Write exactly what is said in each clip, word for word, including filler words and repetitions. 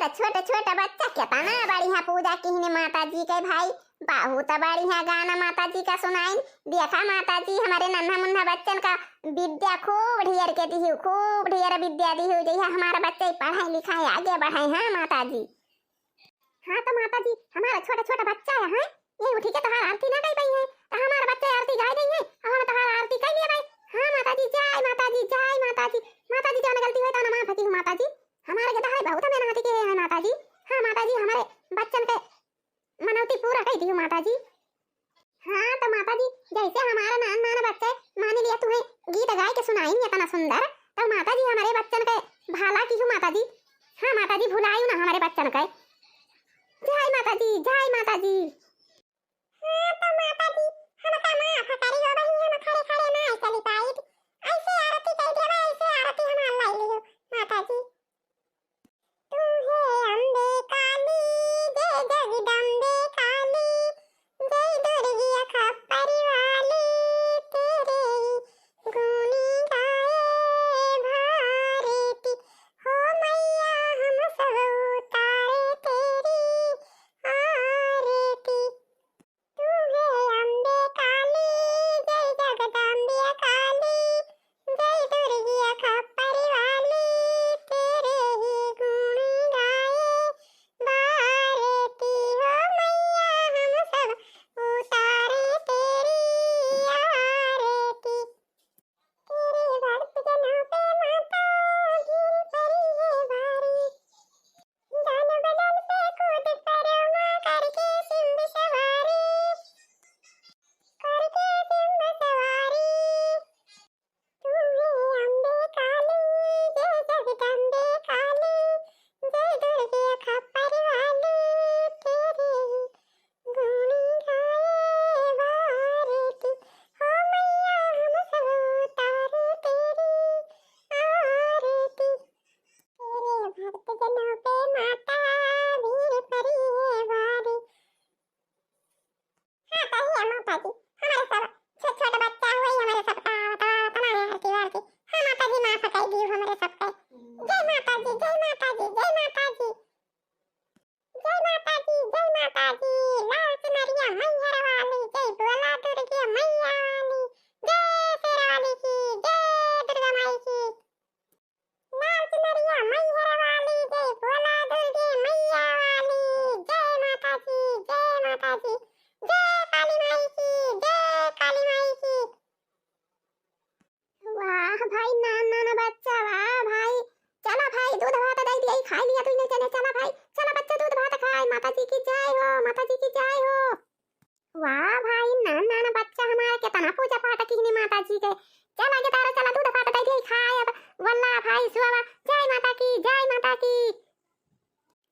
त छोट छोट बच्चा केतना बढ़िया पूजा किहिन माता जी के भाई, बहुत बढ़िया गाना माता जी का सुनाइन। देखा माता जी हमरे नन्हा मुन्हा बच्चन का विद्या खूब ढेर के दिहु, खूब ढेर विद्या दिहु, जइहा हमारा बच्चे पढ़ाई लिखाई आगे बढ़ाई। हाँ माता जी। हाँ तो माता जी, हमारा छोटा छोटा बच्चा है, हैं? ये उठी के तोहार आरती ना कई पाई है, तो हमारा बच्चा आरती गाय देई है, और हम तोहार आरती कई लिए भाई। हाँ माता जी, जय माता जी, जय माता जी। माता जी, जौन गलती होई तो ना माफ की हूँ माता जी। हमारे के तोहरे बहुत मेहनत के है माता जी। हाँ माता जी, हमारे बच्चन के मनौती पूरा कई दियो माता जी। हाँ तो माता जी, जैसे हमारा नान नान बच्चे मान लिया तुम्हें गीत गाय के सुनाई इतना सुंदर, तो माता जी हमारे बच्चन के भला की हूँ माता जी। हाँ माता जी, भुलायु ना हमारे बच्चन के। जय माता जी, जय माता जी। हाँ तो माता जी, हम तो माफ करी हो बहिनी, हम खड़े खड़े ना चली पाई। ऐसे आरती कह देवा, ऐसे आरती हम लाई लियो माता जी। तू हे अम्बे काली, जय जगदम्बे काली, जय दुर्गे खप्पर वाली, तेरे ही गुण गाए भारती। हो मैया हम सब उतारे तेरी आरती। तू हे अम्बे काली, जय जगदम्बे काली, जय दुर्गे खप्पर वाली, तेरे ही गुण गाए भारती। हो मैया हम सब उतारे तेरी आरती। तेरे भक्त जनों पे माता भीड़ पड़ी है भारी। जान बदन पे कूद पड़ो माँ करके सिंह सवारी, करके सिंह सवारी। तू हे अम्बे काली, जय जगदम्बे काली, जय दुर्गे खप्पर वाली, तेरे ही गुण गाए भारती। हो मैया हम सब उतारे तेरी आरती। तेरे भक्त जनों पे माता भीड़ पड़ी है भारी। हाँ, कहिए माता जी, हमारे सब छोट छोट बच्चा हुए, हमारे सबका तो तना है हर की बार की। हाँ माता जी, माफ कर दी हमारे सबके। जय माता जी, जय माता जी, जय माता जी। जय माता जी, जय माता जी। लाल चुनरिया मैहर वाली, जय बोला दुर्गे मैया वाली, जय शेरा वाली की, जय दुर्गा माई की। लाल चुनरिया मैहर वाली, जय बोला दुर्गे मैया वाली, जय माता जी, जय माता जी, जय काली माई की, जय काली माई की। वाह भाई, नान नान बच्चा, वाह भाई। चला भाई, दूध भात दे दिया, खाई लिया तूने चने। चला भाई, चला बच्चा, दूध भात खाए। माता जी की जय हो, माता जी की जय हो। वाह भाई, नान नान बच्चा हमारे केतना पूजा पाठ किहने माता जी के। चला गे तारा, चला दूध भात दे दिया, खाए अब। वल्ला भाई सुआ, जय माता की, जय माता की।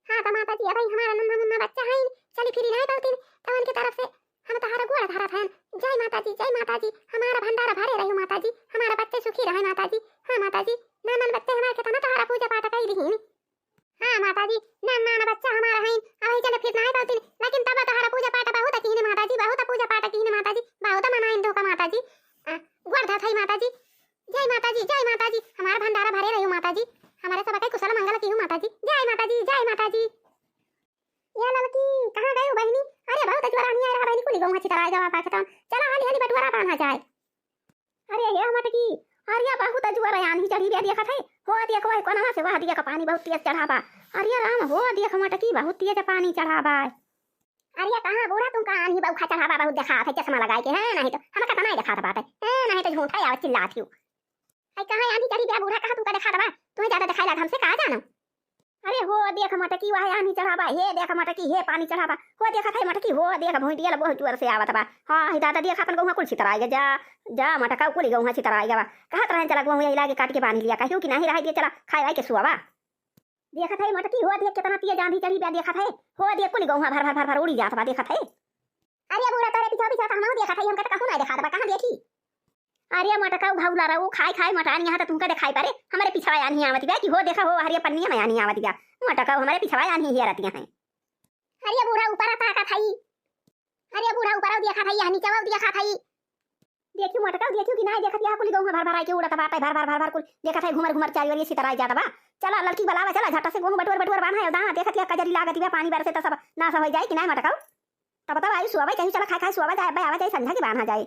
हाँ तो माता जी, अबही हमारा नन्हा मुन्ना बच्चा है, चली फिरी नहीं पावतीन, तो उनके तरफ से हम तोहरा गोड़ धरत हैं। जय माता जी, जय माता जी, हमारा भंडारा भरे रहो माता जी, हमारा बच्चे सुखी रहे माता जी। हाँ माता जी, नान नान बच्चे हमारे केतना तोहरा पूजा पाठ कई लिहिन। हाँ माता जी, नान नान बच्चा हमारा है, अबही चले फिर नहीं पावतीन, लेकिन तब तोहरा पूजा पाठ बहुत किहिन माता जी, बहुत पूजा पाठ किहिन माता जी, बहुत मनाइन धोखा माता जी। आ, गोड़ धरत है माता जी। जय माता जी, जय माता जी, हमारा भंडारा भरे रहो माता जी, हमारे सबके कुशल मंगल किहु माता जी। जय माता जी, जय माता जी। या ललकी, कहाँ गयू बहिनी? अरे बहुत जोर आन्ही आए रहा बहिनी, कुली गौवा छितराए गवा पाछे तन। चला हाली हाली बटुआरा बान्हा जाए। अरे हे मटकी, अरे बहुत जोर आन्ही चढ़ी बे, देखत है? हो देखो, वही कोनवा से वह देख पानी बहुत तेज चढ़ा बा। अरे राम, हो देख मटकी, बहुत तेज पानी चढ़ा बा। अरे कहाँ बूढ़ा, तुमका आन्ही बौखा चढ़ा बा, बहुत देखात है चश्मा लगाए के, हैं? नहीं तो हमका तो नहीं देखात बात है, हैं? नहीं तो झूठा आवत चिल्लात हियो। आई कहाँ आन्ही चढ़ी बे बूढ़ा, कहाँ तुमका देखात बा? तुम्हें ज्यादा देखाई लाग हमसे, कहाँ जानो? अरे हो देख मटकी, वह आन्ही चढ़ा बा, हे देख मटकी, हे पानी चढ़ा बा, हो देखत है मटकी, हो देख भोंटिया बहुत जोर से आवत बा। हाँ, ही दादा देख अपन गौवा कुल छितराए गा, जा, जा मटका कुली गौवा छितराए गा बा। कहत रहन चला गौवा यही लागे काट के बांध लिया, कहियो कि नहीं रहे दिए, चला खाए वाए के सुआ बा। देखत है मटकी, हो देख केतना तेज आंधी चढ़ी बा, देखत है, हो देख कुली गौवा भर भर भर भर उड़ी जात बा, देखत है। अरे बूढ़ा, तोरे पीछा पीछा तो हमहू देखत है, हमका तो कहूँ ना देखात बा, कहाँ देखी? अरे मटका घौला रहो, खाए खाए मटान यहाँ तो तुमका देखाई पड़े, हमारे पिछवा आन्ही आवत बा कि हो देखा हो, हरिया पन्निया में आन्ही आवत बा, मटका हमारे पिछवा आन्ही हिया रहती हैं। अरे बूढ़ा ऊपर ताकत है, अरे बूढ़ा ऊपर देखत है, यहाँ नीचे देखत है। देखियो मटका, देखियो कि नहीं देखत, यहाँ कुल गौवा भर भर आए के उड़त बाटे, भर भर भर भर कुल देखत है, घुमर घुमर चारी ओर ये छितराई जात बा। चला ललकी बलावा, चला झट से गोहूँ बटोर बटोर बान्हा, अउ दाँत देखत हिया कजरी लागत बा, पानी बरसे त सब नास होइ जाए कि नाहीं मटकउ। तब तब आई सुअबै चाही, चला खाए खाए सुअबै जाए, अब्बै आवा जाए संझा के बान्हा जाए।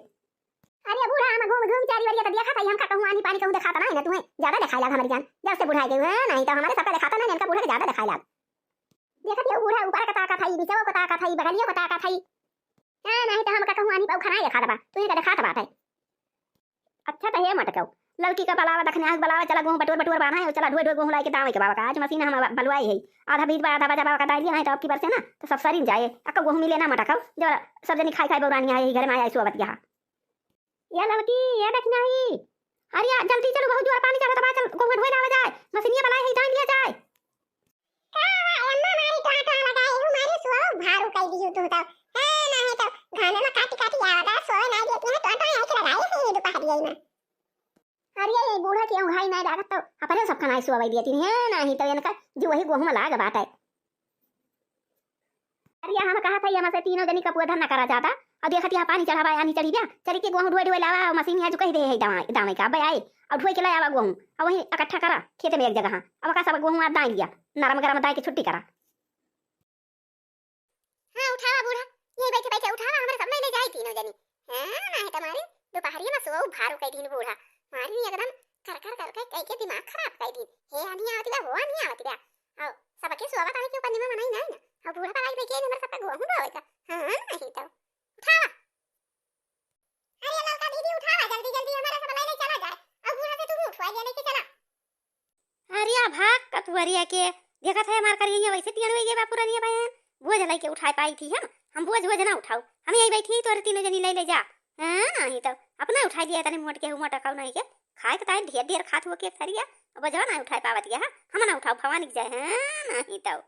अरे बूढ़ा, हम घूम घूम चारी ओरिया त देखत हई, हमका कहूँ आनी पानी कहूँ देखात नाहीं ना तुहें, ज्यादा देखाए लाग हमरी जान, जब से बुढ़ाए गए हैं, नाहीं त हमरे सबका देखात नाहीं, इनका बूढ़ा के ज्यादा देखाए लाग। देखत हिया बूढ़ा ऊपर के ताकत हई, बिचवो के ताकत हई, बगलियो के ताकत हई। हाँ, नाहीं त हमका कहूँ आनी पाऊ खनाए देखात बा, तुहें का देखात बाटे। अच्छा त हे मटकउ, ललकी का बलावा, दखिनहा का बलावा, चला गोहूँ बटोर बटोर बान्हा, चला ढोए ढोए गोहूँ लाइके दावे के बा का, आज मसीन हम बलवाए है, आधा बीत बा आधा बचा बा का दाइलिया, नाहीं त अब की बरसे ना त सब सरिन जाए, अक्का गोहूँ मिले ना मटकउ, जब सब जनी खाए खाए बउरानी आए, घरे मा आए सुअबतिया। या ललकी, या दखिनही, अरे या, जल्दी चलू, बहुत जोर पानी चढ़त बा, चल गोहूँ ढोए लावा जाए, मसीनिया बलाए है, दाइ लिया जाए। का अम्मा मारी टोहा टोहा लगाए, एहू मारी सुअउ भारू कइ दिहू तू तउ। हाँ, नाहीं तउ घामे मा काटी काटी आवत है, सोए नाहीं देती है, टोहा टोहा यहीं के लगाए है दुपहरिया मा। अरे ये बूढ़ा के उंघाई नाहीं लागत तउ अपने सब खनाई सुअवै दियती है, नाहीं तउ इनका जो वही गोहूँ मा लाग बाटे। अरे हम कहत हई, हमसे तीनों जनी कपुआ धंधा करा जाता। अउ देखत हिया पानी चढ़ा बा, आनी चढ़ी बा, चली के गोहूँ ढोए ढोए लावा, अउ मसीनिया जो कहि दे है दावे, दावे का, अब्बै आए, अउ ढोए के लावा गोहूँ, अउ वहीं इकट्ठा करा खेते मा एक जगह, अउ का सब गोहूँ आज दाइ लिया, नरम गरम दाइ के छुट्टी करा। हाँ, उठावा बूढ़ा, यहीं बैठे बैठे उठावा, हमरे सब लइ लइ जाई तीनों जनी। हाँ, नाहीं त मारी दुपहरिया मा सुअउ भारू कइ दिन बूढ़ा, मारी एकदम कर कर कर कर कइ के दिमाग खराब कइ दिन। हे आनी आवत बा, हो आनी आवत बा, अउ सबके सुअबा तानी के ऊपर निमा मनाई नाहीं ना, अउ बूढ़ा पलाई बैठे हमरे सबका गोहूँ ढोए का। हाँ, नाहीं तउ उठावा। अरे ललका दीदी उठावा, जल्दी जल्दी हमरे सब लइ लइ चला जाए, अउ बूढ़ा से तू उठवा ले लेके चला। अरे आ भाग कतुअरिया के, देखत है हमार करिया वैसे टियन होइ गए बा पुरनिया बहन, बोझ लइके उठाए पाई थी हम, हम बोझ बोझ ना उठाऊ, हम यही बैठी तोरे तीनों जनी लइ लइ जा। हाँ, नाहीं तउ अपना उठाइ लिया तनी मोट के हुआ टकाऊ नाहीं के, खाए के ताई ढेर ढेर खात हुआ के थरिया, अब बोझवा नाहीं उठाए पावत गया, हम ना उठाऊ भवानी के जाए। हाँ, नाहीं तउ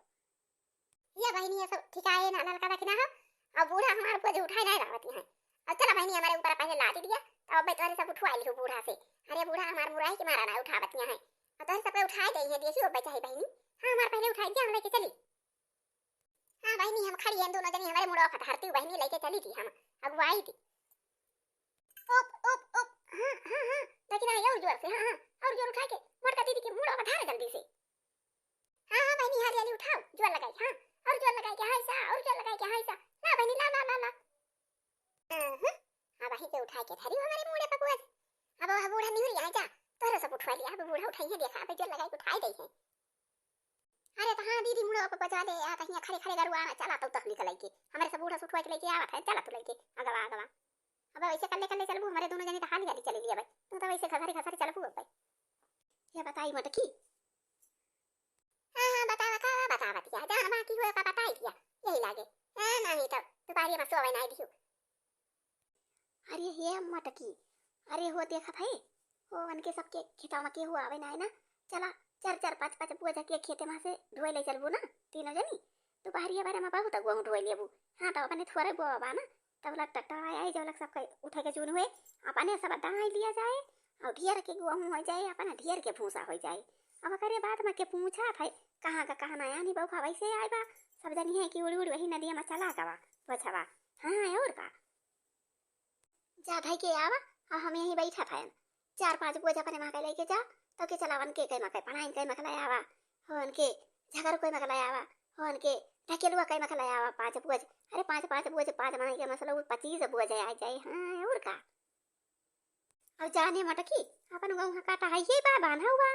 या बहिनी, ये सब ठिकाए ना ललका दखिनहा हो, अउ बूढ़ा हमार बोझ उठाए नाहीं लावत हैं। अउ चला बहिनी, हमरे ऊपर पहिले लादि दिया, तउ अब्बै तोहरे सब उठवाइ लिहू बूढ़ा से। अरे बूढ़ा हमार मुराई के मारा नाहीं उठावत हैं, अउ तोहरे सबके उठाए देइहैं, देखियो अब्बै चाही बहिनी। हाँ, हमार पहिले उठाइ दिया, हम लइके चली। हाँ बहिनी, हम खड़ी हैं, दूनों जनी हमरे मुड़वा पर धरती बहिनी लइके चली थी, हम अगुवाई थी। उप, उप, उप, हाँ, हाँ, हाँ, दखिनहा, अउर जोर से, हाँ, हाँ, अउर जोर उठाइ के, मोटका दीदी के मुड़वा पर धर जल्दी से। हाँ, हाँ, बहिनी, हाली, हाली उठाउ, जोर लगाइ, हाँ, अउर जोर लगाइ के, हाँ, ऐसा, अउर जोर लगाइ के, हाँ, ऐसा। ला, बहिनी, ला, ला, ला, ला। हाँ, हाँ, अब वही के उठाइ के धरी हमरे मुड़े पर बोझ। अब वह बूढ़ा निहुरी आए जा, तोहरो सब उठवाइ लिया, अब बूढ़ा उठाइहैं, देखा, अब जोर लगाइ के उठाइ देइहैं। अरे, त हाँ, दीदी, मुड़े पर बोझवा ले, आ, तहिया खड़े, खड़े गरुआ, चला, तउ तहली के लइके, हमरे सब बूढ़ा से उठवाइ के लइके आवत है, चला तू लइके, अगवा, अगवा। अब वैसे कल्ले, कल्ले चलबू, हमरे दूनों जने त हाली, हाली चले लिए, तू त वैसे घसरी, घसरी चलबू अब। ये बताई मटकी। हाँ, हाँ, बतावा, का बतावत या? जान बाकी हुए का बताई दिया, यही लागे। हाँ, नाहीं तउ दुपहरिया मा सोवे नाहीं दिहू। अरे हे मटकी, अरे हो देखत है, हो उनके सबके खेतवा मा केहू आवे नाहीं ना, चला चार चार पाँच पाँच बोझ के खेते मा से ढोए लइ चलबू ना, तीनों जनी, दुपहरिया बेरा मा बहुत गोहूँ ढोए लेबू। हाँ, तउ अपने थोरे बोआ बा ना, तब लग ट्रैक्टर आए, आए, जब लग सबके उठे के जून हुए, अपने सब दाई लिया जाए, अउ ढेर के गोहूँ होइ जाए, अपने ढेर के भूसा होइ जाए। अब ओकरे बाद मा के पूछत है, कहाँ का कहाँ ना आनी बउखा वैसे आए बा, सब जनी है कि उड़ उड़ वही नदिया मा चला गवा, बोझवा। हाँ, अउर का? जा धइ के आवा, अउ हम यहीं बैठत हयन। चार पाँच बोझ अपने मा के लइके जा, तउ के चला उनके कइ मा के पढ़ाइन कइ मा के लइ आवा, हो उनके झगरू कइ मा के लइ आवा, हो उनके ढकेलुआ कइ मा के लइ आवा पाँच बोझ। अरे पाँच पाँच बोझ, पाँच माई के मतलब पच्चीस बोझ आइ जाए। हाँ, अउर का? अउ जाने मटकी, अपन गउहाँ काटा है ये बा, बान्हा हुआ।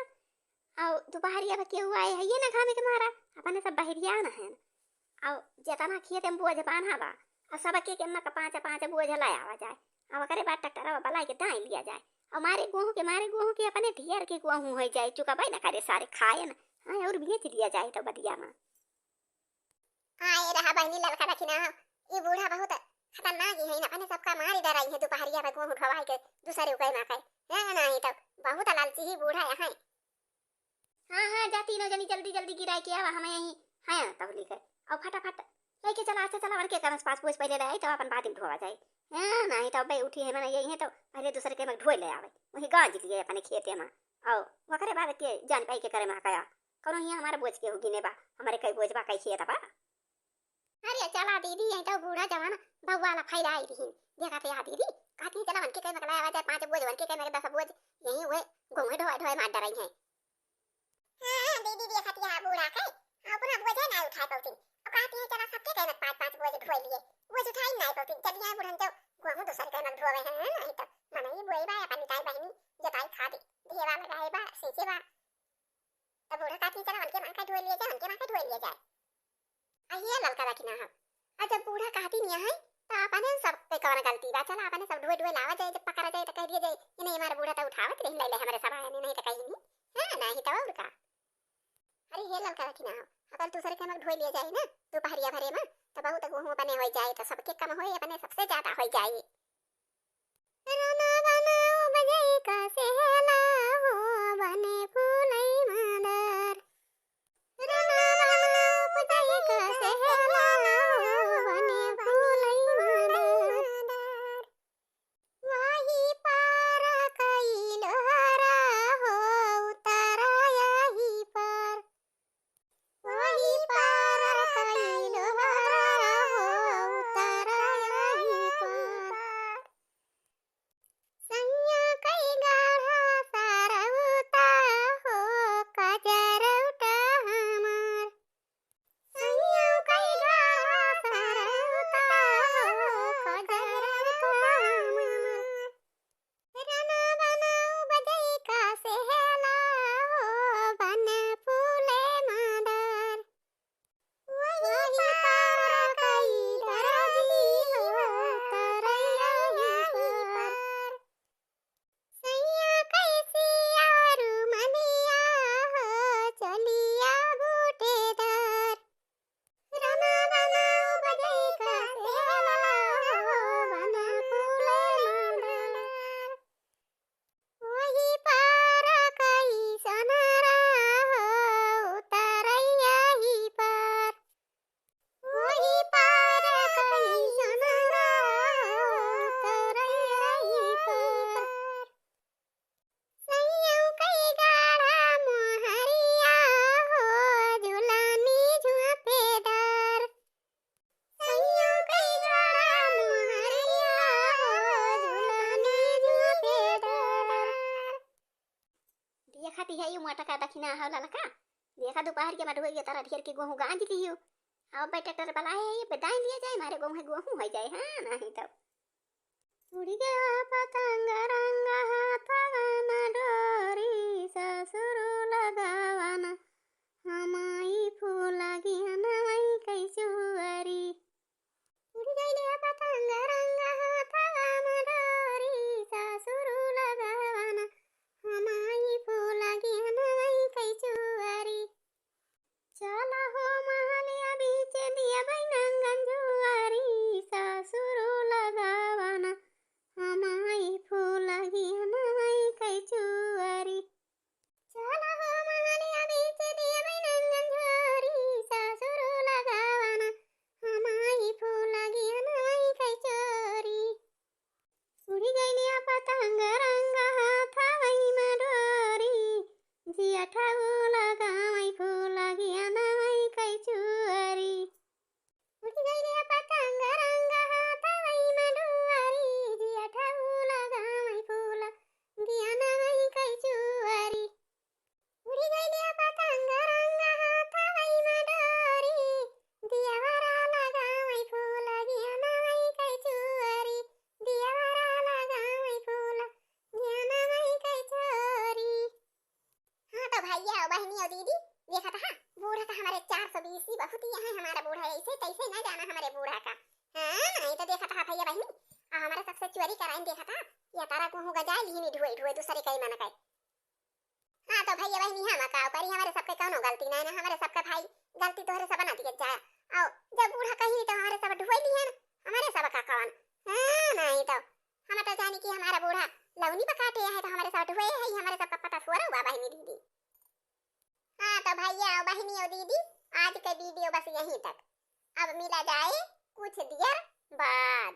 अउ दुपहरिया मा केहू आए है ये ना घामे के मारा, अपने सब बहरिया ना है। अउ जेतना खेते मा बोझ बान्हा बा, अउ सबके के मा के पाँच पाँच बोझ लइ आवा जाए। अउ ओकरे बाद ट्रैक्टरवा बलाइ के दाई लिया जाए। अउ मारे गोहूँ के, मारे गोहूँ के अपने ढेर के गोहूँ होइ जाए, चुकाबइ ना करे सारे खाए ना। हाँ, अउर बेच दिया जाए तउ बदिया मा। आए रहा बहिनी ललका दखिनहा, ई बूढ़ा बहुत खतरनाक ही है ना, अपने सबका मारी डराई है, दुपहरिया मा गोहूँ उठवाए के दूसरे उकई मा के। हाँ, नाहीं तउ बहुत लालची ही बूढ़ा यहाँ। हाँ, हाँ, जा तीनों जनी जल्दी जल्दी गिराइ के आवा, हम यहीं हैं तहली के। अउ फटाफट लइके चला, अच्छा चला, उनके कमस पाँच बोझ पहिले लइ आई, तउ अपन बाद मा ढोवा जाए। हाँ, नाहीं तउ अब्बे उठी है, मने यही है, तउ पहिले दूसरे के मा ढोए लइ आवे, वहीं गाँज लिए अपने खेते मा। अउ ओकरे बाद के जान पाई के करे मा कया, कउनो हियाँ हमारे बोझ के हो गिने बा, हमारे कई बोझ बा, कई खेत बा। अरे चला दीदी, यहीं तउ बूढ़ा जवान बउआ ला फैलाई रही। देखा थे यहाँ दीदी, कहती है चला उनके कई मा के लइ आवा जाए, पाँच बोझ उनके कई मा के, दस बोझ यहीं हुए, गोहूँ ढोए ढोए मार डराई है। हाँ, दीदी, ये खतिया बूढ़ा के, हाँ, अपना बोझे ना उठाए पौतिन। अब कहती है, "चला, सबके कहे मत पाँच पाँच बोझ ढोए लिए।" बोझ उठाई ना पौतिन। चलिए, बूढ़न जाओ, गोहूँ दूसर कहे मत ढोवे हैं, नहीं तो मनई बोई बा, अपन निताई बहिनी, जोताई खादी, ढेवा लगाए बा, सींचे बा। तब बूढ़ा कहती है, "चला, उनके माँ का ढोए लिए जाए, उनके माँ का ढोए लिए जाए।" आ ये ललका रखी ना हो। आ जब बूढ़ा कहती नहीं है, तो अपने सब पे कौन गलती बा? चला, अपने सब ढोए ढोए लावा जाए, जब पकड़ा जाए, तो कह दिया जाए कि नहीं, हमारे बूढ़ा तो उठावत रही, ले ले, हमारे सब आए नहीं, नहीं तो कहीं नहीं। हाँ, नहीं तो और का। अरे हे ललका रखी ना हो, अगर दूसरे के मग ढोए लिए जाए ना, दोपहरिया भरे में, तो बहुत गोहूँ अपने हो जाए, तो सबके कम होए, अपने सबसे ज्यादा हो जाए। रना बना उपजई का सेहला हो, बने फूलई मादर। रना बना उपजई का सेहला हो, बने फूलई मादर। वही पार कई लोहरा हो, उतरा यही पार। वही पार कई लोहरा हो, उतरा यही पार। सैया कई गाढ़ा सारौता हो, कजरौटा हमार। सैया कई गाढ़ा सारौता हो, कजरौटा हमार। रना बना उपजई का सेहला हो, बने फूलई मादर। वही पार कई दरजी हो, तरैया ही पार। सैया कई सियारू मलिया हो, चलिया बूटेदार। रना बना उपजई का सेहला हो, बने फूलई मादर। वही पार कई सोनरा हो, उतरैया ही पार। वही पार कई सोनरा हो, उतरैया ही पार। सैया कई गाढ़ा मोहरिया हो, झुलानी झुआपेदार। सैया कई गाढ़ा मोहरिया हो, झुलानी झुआपेदार। देखत ही है, ये मोटका दखिना हो ललका, देखा दोपहर के मडुआ ये तरह ढेर के गोहूँ गांज लियो। अब भाई ट्रैक्टर वाला है, ये बेदाई लिया जाए, मारे गोहूँ है, गोहूँ हो जाए, हाँ, नहीं तो। उड़ी गया पतंग रंग हाथवा में डोरी, ससुर लगावन हमाई फूल गियनवई कैचुअरी। उड़ी गइले पतंग रंग हाथवा में डोरी, ससुर लगावन हमाई फूल गियनवई कैचुअरी। चला हो महलिया बीच दिया बैनंगन जुआरी, ससुर लगावन हमाई फूल गियनवई कैचुअरी। चला हो महलिया बीच दिया बैनंगन जुआरी, ससुर लगावन हमाई फूल गियनवई कैचुअरी। उड़ी गइलिया पतंग रंग हाथवई में डोरी, जिया ठगुला गावई फूल गियनवई कैचुअरी। उड़ी गइलिया पतंग रंग हाथवई में डोरी, जिया ठगुला गावई फूल गियनवई कैचुअरी। उड़ी गइलिया पतंग रंग हाथवई में डोरी, दियवरा लगावई फूल गियनवई कैचुअरी, दियवरा लगावई फूल गियनवई कैचुअरी। हाँ तो भैया और बहनी और दीदी, देखत हा, बूढ़ा का हमारे चार सौ बीस ही बहुत ही है, हमारा बूढ़ा ऐसे तैसे ना जाना हमारे बूढ़ा का। हाँ, नहीं तो देखत हा भैया बहनी, आ हमारे सबसे चोरी कराइन देखत हा, या तारा गोहूँ गजाए लिहिन ढुए ढुए दूसरे कई मन कई। हाँ, तो भैया बहनी, हम का करी, हमारे सबके कौनो गलती नहीं ना, हमारे सबका भाई गलती तोहरे सब ना दिए जाए। आओ, जब बूढ़ा कही तो हमारे सब ढुए लिहन, हमारे सब का कौन? हाँ, नहीं तो हम तो जानी कि हमारा बूढ़ा लौनी पकाटे है, तो हमारे सब ढुए है, हमारे सबका पता सोरा हुआ बहनी दीदी। हाँ, तो भैया और बहनी और दीदी, आज के वीडियो बस यहीं तक। अब मिला जाए कुछ देर बाद।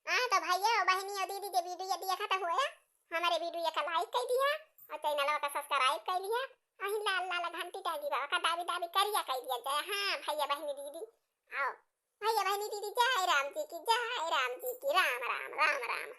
हाँ, तो भैया और बहनी और दीदी, जे वीडियो देखत हुए, हमारे वीडियो का like कर दिया और चैनल का सब्सक्राइब कर लिया और हिन लाल लाल घंटी टांगी बा, ओका दाबी दाबी करिया कर दिया जाए। हाँ, भैया बहनी दीदी, आओ। भैया बहनी दीदी, जय राम जी की, जय राम जी की, राम राम, राम राम।